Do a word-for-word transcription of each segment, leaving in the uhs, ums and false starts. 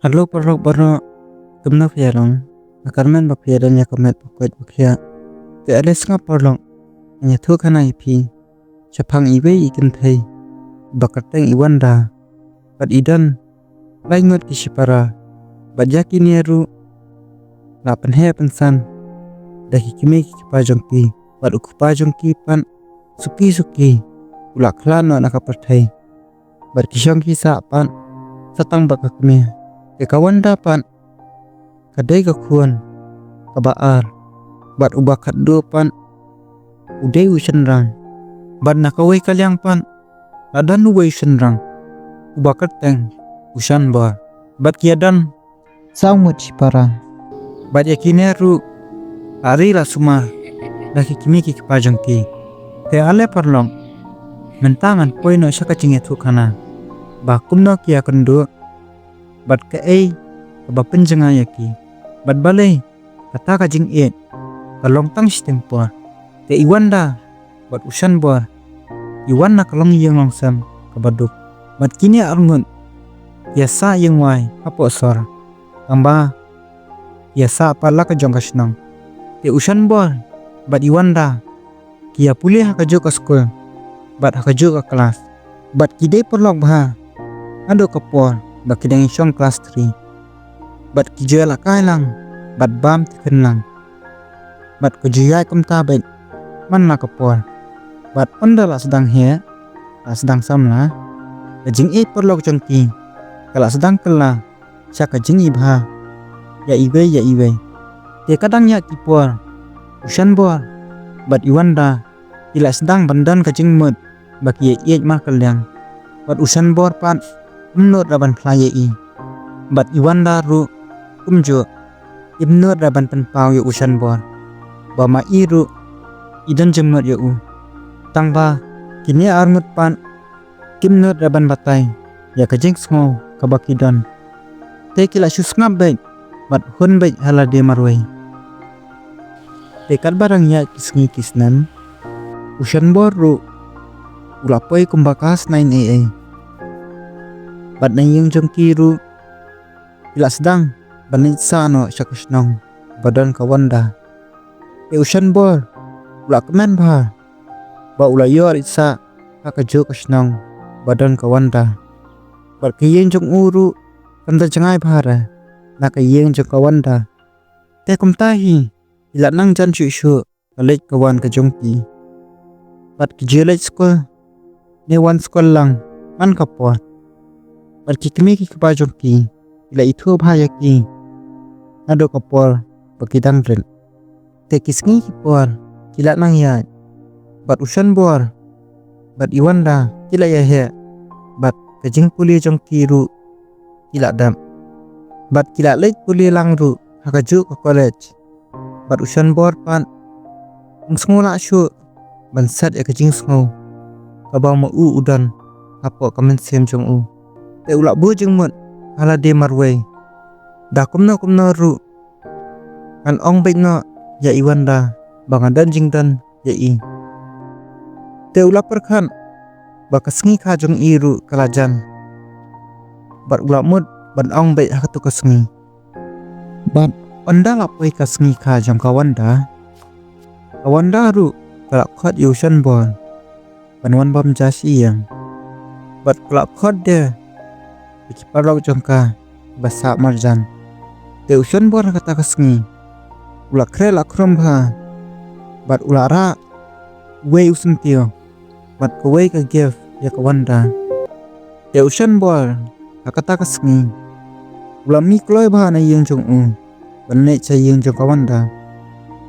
Hello paralok baroh, kumno phi ïa long? Nga kyrmen ba phi ïa don ïa ka met ba koit ba khiah. Te ale sngap paralok, ngan ïathuh khana ïa phi shaphang iwei i kynthei ba kyrteng i Wanda. Bad i don lai ngut ki shipara. Bad ïa kine ruh la pynheh pynsan da ki kmie ki kpa jong ki. Bad u kpa jong ki pat suki suki u la khlad noh na ka pyrthei. Bad ki shong ki sah pat sa tang bad ka kmie. Te ka Wanda pat ka dei ka khun kaba ar. Bad uba khatduh pat u dei u shynrang. Bad na kawei ka liang pat la don uwei u shynrang uba kyrteng u Shanbor. Bad ki ïa don saw ngut shipara. Bad ïa kine ruh la ri la sumar da ki kmie ki kpa jong ki. Te ale paralok, mynta ngan poi noh sha ka jingïathuh khana ba kumno ki ïa kynduh, bad kaei kaba pynjngai ïa ki, bad balei kata ka jingïeit ka long tang shiteng por. Te i Wanda bad u Shanbor i wan na ka longïing longsem kaba duk. Bad kine arngut ki ïa sah ïing wai hapoh sor, tangba ki ïa sah pat la ka jong ka shnong. Te u Shanbor bad i Wanda ki ïa pule ha kajuh ka skul bad ha kajuh ka klas. Bad ki dei paralok bha naduh ka por ba ki dang ïa shong klas three. Bad ki ju ïalehkai lang bad bam tiffin lang. Bad ka ju ïaid kumta beit man la ka por. Bad ynda la sdang heh, la sdang samla, ka jingïeit paralok jong ki ka la sdang kylla sha ka jingïeit bha ïa iwei ïa iwei. Te ka dang ïaid ki por, u Shanbor bad i Wanda ki la sdang ban don ka jingmut ba ki ïa ïeit markylliang. Bad u Shanbor pat um nud ra ban phla ïa i. Bad i Wanda ruh kumjuh, im nud ra ban pynpaw ïa u Shanbor ba ma i ruh i don jingmut ïa u. Tangba kine arngut pat kim nud ra ban batai ïa ka jingsngew kaba ki don. Te ki la shu sngap beit bad hun beit ha lade marwei. Te katba dang ïaid ki sngi ki snem, u Shanbor ruh u la poi kumba ka snaiñ ei ei. Bad na ïing jong ki ruh ki la sdang ban leit sah noh sha ka shnong ba don ka Wanda. Te u Shanbor u la kmen bha ba u la ïoh leit sah ha kajuh ka shnong ba don ka Wanda. Bad ka ïing jong u ruh kam da jngai bha re na ka ïing jong ka Wanda. Te kumta hi ki la nang jan shuh shuh ka leit ka wan ka jong ki. Bad ki ju leit skul ne wan skul lang man ka por. Bad ki kmie ki kpa jong ki ki la ithuh bha ïa ki naduh ka por ba ki dang rit. Te ki sngi ki por ki la nang ïaid bad u Shanbor bad i Wanda ki la ïa heh. Bad ka jingpule jong ki ruh ki la dep. Bad ki la leit pule lang ruh ha kajuh ka college. Bad u Shanbor pat um sngew lah shuh ban set ïa ka jingsngew kaba ma u u don hapoh ka mynsiem jong u. Te u la bun jingmut ha lade marwei. Da kumno kumno ruh ngan ong beit noh ïa i Wanda ba nga don jingdon ïa i. Te u la pyrkhat ba ka sngi kha jong i ruh ka la jan. Bad u la mut ban ong beit ha katu ka sngi. Bad ynda la poi ka sngi kha jong ka Wanda, ka Wanda ruh ka la khot ïa u Shanbor ban wan bam ja sha ïing. Bad ka la khot de ïa ki paralok jong ka ba sah marjan. Te u Shanbor ha kata ka sngi u la khreh la khrum bha bad u la rah uwei u syntiew bad kawei ka gift ïa ka Wanda. Te u Shanbor ha kata ka sngi u la mih kloi bha na ïing jong u ban leit sha ïing jong ka Wanda.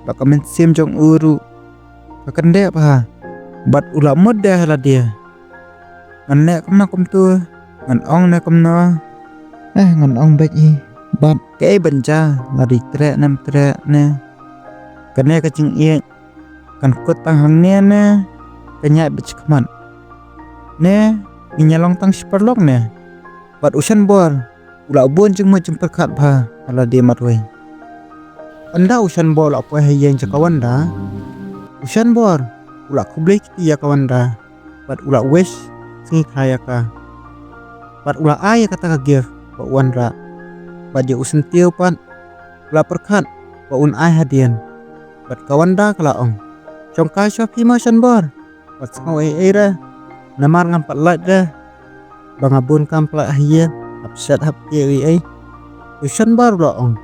Bad ka mynsiem jong u ruh ka kyndeh bha bad u la mut de ha lade, ngan leh kumno kumtu, ngan ong ne kumno. Eh, ngan ong beit hi bad kaei ban ja, lada i treh ne em treh ne, kane ka jingïeit kan kut tang hangne ne kan ïaid beit shakhmat ne, ngin ïa long tang shi paralok ne. Bad u Shanbor u la bun jingmut jingpyrkhat bha ha lade marwei. Ynda u Shanbor u la poi ha ïing jong ka Wanda, u Shanbor u la khublei kti ïa ka Wanda bad u la wish sngi kha ïa ka. Bad u la ai ïa kata ka gift ba u wanrah. Bad ïa u Syntiew pat u la pyrkhat ba un ai hadien. Bad ka Wanda ka la ong, shongkai shuwa phi ma Shanbor, wat sngew ei ei re. Namar ngam pat lait re ba nga bun kam palat ha ïing, hap shet hap kiew ei ei. U Shanbor u la ong,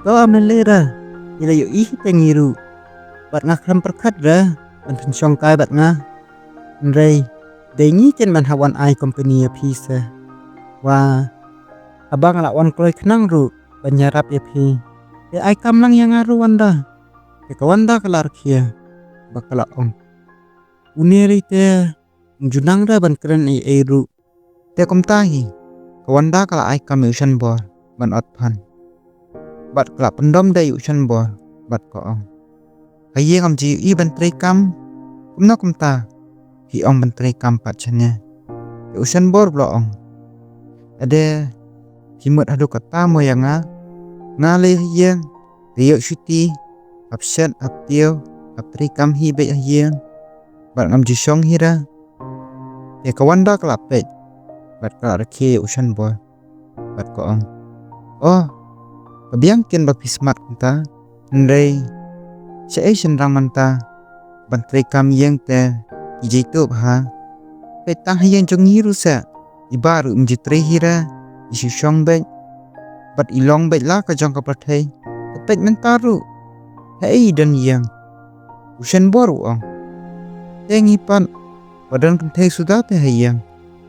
to ym lei lei re, ngi la ïohi hi te ngi ruh. Bad nga khlem pyrkhat re ban pynshongkai bad nga. Hynrei dei ngi kin ban hap wan ai company ïa phi se. Wa, haba nga la wan kloi khnang ruh ban ïarap ïa phi, te ai kam lang ïa nga ruh Wanda. Te ka Wanda ka la rkhie bad ka la ong, une ri te ym ju nang re ban kren ei ei ruh. Te kumta hi ka Wanda ka la ai kam ïa u Shanbor ban ot phan. Bad ka la pyndom da ïa u Shanbor bad ka ong, ha ïing ngam ju ïohi ban trei kam, kumno kumta phi ong ban trei kam pat shane? Te u Shanbor u la ong, ade, phi mut haduh katta mo ïa nga. Nga leit ha ïing, te ïoh shuti, hap shet hap kiew, hap trei kam hi beit ha ïing, bad ngam ju shong hi re. Te ka Wanda ka la peit bad ka la rkhie ïa u Shanbor bad ka ong, oh, ka biang kin ba phi smat kumta. Hynrei shaei shynrang mynta ban trei kam ïing te ki jai tuh bha. Peit tang ha ïing jong ngi ruh se, i bah ruh ym ju trei hi re, i shu shong beit. Bad i long beit la ka jong ka pyrthei. Te peit mynta ruh, haei i don ïing? U Shanbor u ong, te ngi pat ba don kynthei suda te ha ïing.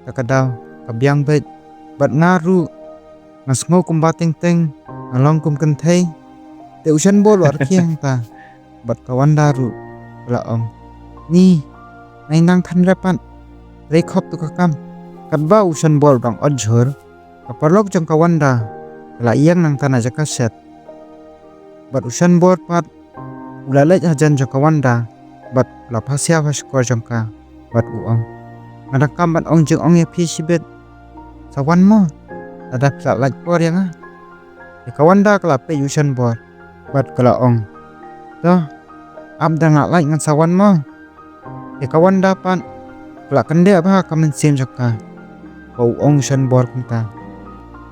Te ka daw ka biang beit. Bad nga ruh nga sngew kumba teng teng nga long kum kynthei. Te u Shanbor u la rkhie hangta bad ka Wanda ruh ka la ong, ni, nai nang than re pat, trei khop tu ka kam. Katba u Shanbor u dang ot jhur, ka paralok jong ka Wanda ka la ïeng nangta na jaka shet. Bad u Shanbor pat u la leit hajan jong ka Wanda bad u la phasiaw ha shkor jong ka bad u ong, nga dang kam ban ong jingong ïa phi shibit. Sa wan mo, lada phi la lait por ïa nga. Te ka Wanda ka la peit ïa u Shanbor bad ka la ong, to, ap da nga lait ngan sa wan mo. Te ka Wanda pat ka la kyndeh bha ka mynsiem jong ka ba u ong u Shanbor kumta.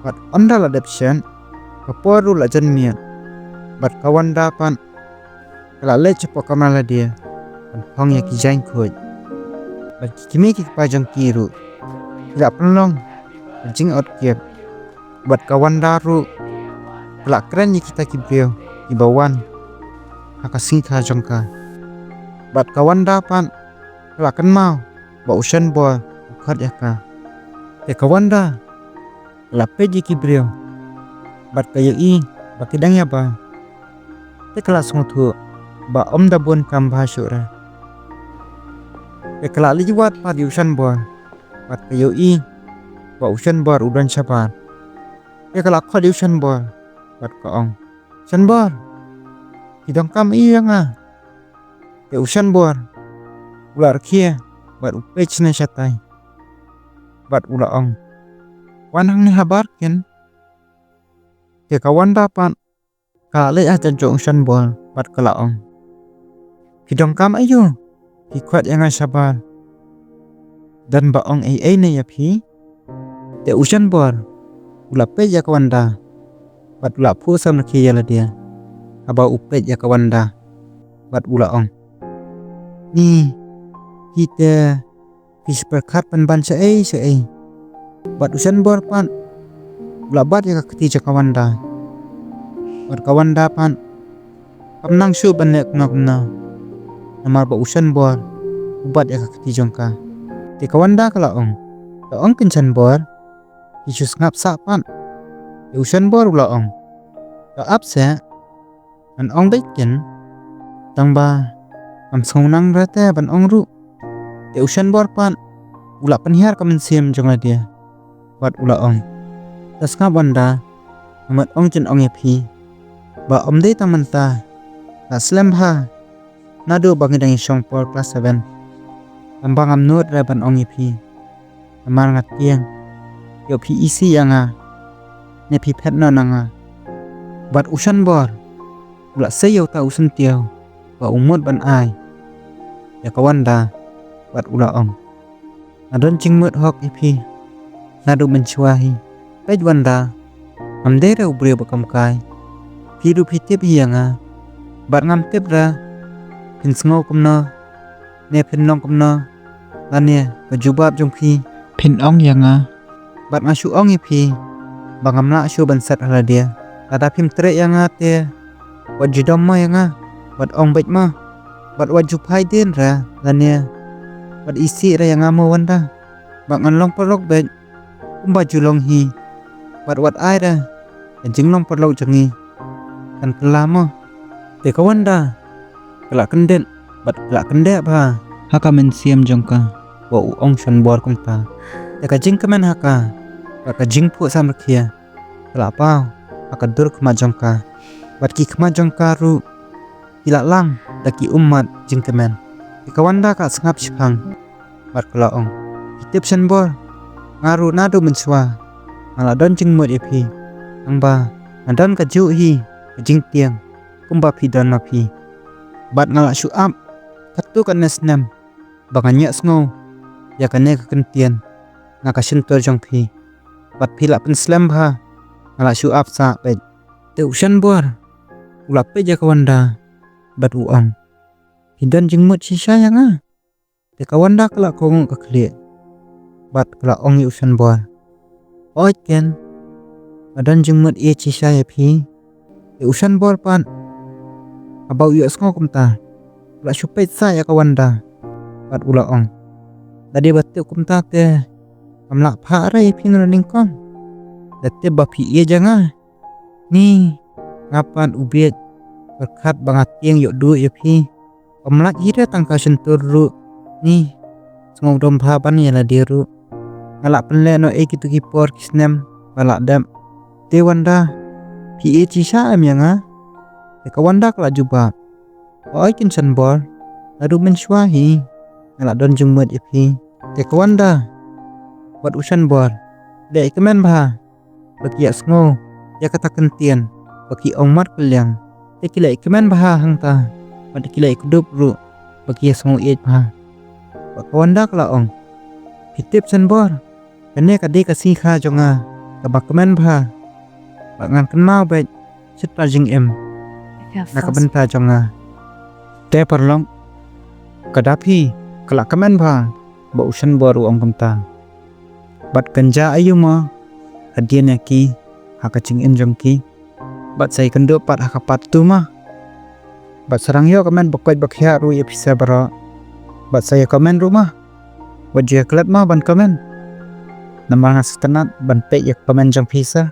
Bad ynda la dep shet, ka por ruh la jan miet. Bad ka Wanda pat ka la leit shapoh kamra lade ban phong ïa ki jaiñkhuid. Bad ki kmie ki kpa jong ki ruh ki la pynlong ka jingot kyiad. Bad ka Wanda ruh ka la kren ïa kita ki briew kiba wan ha ka sngi kha jong ka. Bad ka Wanda pat ka la kynmaw ba u Shanbor u khot ïa ka. Te ka Wanda ka la peit ïa ki briew bad ka ïohi ba ki dang ïa ba. Te ka la sngewthuh ba ym da bun kam bha shuh re. Te ka la leit wad pat ïa u Shanbor bad ka ïohi ba u Shanbor u don shabar. Te ka la khot ïa u Shanbor bad ka ong, Shanbor, phi donkam ïa nga? Te u Shanbor u la rkhie bad u peit shane shatai bad u la ong, wan hangne habar kin. Te ka Wanda pat ka la leit hajan jong u Shanbor bad ka la ong, phi donkam aïu? Phi khot ïa nga shabar, don ba ong ei ei ne ïa phi? Te u Shanbor u la peit ïa ka Wanda bad u la phuh samrkhie ïa lade haba u peit ïa ka Wanda bad u la ong, ni, phi te phi shu pyrkhat pynban shaei shaei. Bad u Shanbor pat u la bat ïa ka kti jong ka Wanda. Bad ka Wanda pat kam nang shuh ban leh kumno kumno namar ba u Shanbor u bat ïa ka kti jong ka. Te ka Wanda ka la ong, to ong kin Shanbor, phi shu sngap sah pat. Te u Shanbor u la ong, to ap seh, ngan ong beit kin, tang ba ngam sngew nang re te ban ong ruh. Te u Shanbor pat u la pynhiar ka mynsiem jong lade bad u la ong, to sngap Wanda, nga mut ong jingong ïa phi ba ym dei tang mynta, la slem bha naduh ba ngi dang ïashong por klas seven. Tang ba ngam nud re ban ong ïa phi namar nga tieng ïoh phi isih ïa nga ne phi phet noh na nga. Bad u Shanbor u la sei ïa uta u syntiew ba u mut ban ai ïa ka Wanda bad u la ong, nga don jingmut hok ïa phi naduh mynshuwa hi. Peit Wanda, Ngam dei re u briew ba kam kai. Phi ruh phi tip hi ïa nga. Bad ngam tip re phin sngew kumno ne phin long kumno, lane ka jubab jong phi phin ong ïa nga. Bad nga shu ong ïa phi ba ngam lah shuh ban set ha lade. Lada phim treh ïa nga te wat ju dom mo ïa nga, wat ong beit mo. Bad wat ju phai dien re lane wat isih re ïa nga mo Wanda. Bad ngan long paralok beit kumba ju long hi. Bad wat ai re ka jinglong paralok jong ngi kan kylla mo. Te ka Wanda ka la kyndit bad ka la kyndit bha ha ka mynsiem jong ka ba u ong Shanbor kumta. Te ka jingkmen ha ka bad ka jingphuh samrkhie ka la paw ha ka dur khmat jong ka. Bad ki khmat jong ka ruh ki la lang da ki ummat jingkmen. Te ka Wanda ka sngap shiphang bad ka la ong, phi tip Shanbor, nga ruh naduh mynshuwa nga la don jingmut ïa phi. Tangba nga don kajuh hi ka jingtieng kumba phi don ma phi. Bad nga la shu ap katto katne snem ba ngan ïohsngew ïa kane ka kyntien na ka shyntur jong phi. Bad phi la pynslem bha, nga la shu ap sah beit. Te u Shanbor u la peit ïa ka Wanda bad u ong, phi don jingmut shisha ïa nga? Te ka Wanda ka la kohnguh ka khlieh bad ka la ong ïa u Shanbor, hooid ken, nga don jingmut ïeit shisha ïa phi. Te u Shanbor pat haba u ïohsngew kumta u la shu peit sah ïa ka Wanda bad u la ong, lada ba tip kumta te ngam lah phah re ïa phi na nyngkong. Da tip ba phi ïeit ïa nga, ni nga pat u bieit pyrkhat ba nga tieng ïoh duh ïa phi. Bym lah hi re tang ka shyntur ruh, ni sngew dom bha ban ïa lade ruh. Nga lah pynleh noh ei kito ki por ki snem ba lah dep. Te Wanda, phi ïeit shisha em ïa nga? Te ka Wanda ka la jubab, hooid ken Shanbor, naduh mynshuwa hi nga la don jingmut ïa phi. Te ka Wanda bad u Shanbor ki la ïakmen bha ba ki ïohsngew ïa kata ka kyntien ba ki ong markylliang. Te ki la ïakmen bha hangta bad ki la ïakdup ruh ba ki ïohsngew ïeit bha. Bad ka Wanda ka la ong, phi tip Shanbor, kane ka dei ka sngi kha jong nga kaba kmen bha. Bad ngan kynmaw beit shata jingim na ka bynta jong nga. Te paralok, ka Dapi ka la kmen bha ba u Shanbor u ong kumta. Bad kynja aiu mo hadien ïa ki ha ka jingim jong ki. Bad sa ïakynduh pat ha ka part two mo. Bad sa nang ïoh comment ba koit ba khiah ruh ïa phi sa baroh. Bad sa ïa comment ruh mo. Wat ju ïa klet mo ban comment. Namar nga sngewtynnat ban peit ïa ka comment jong phi sa.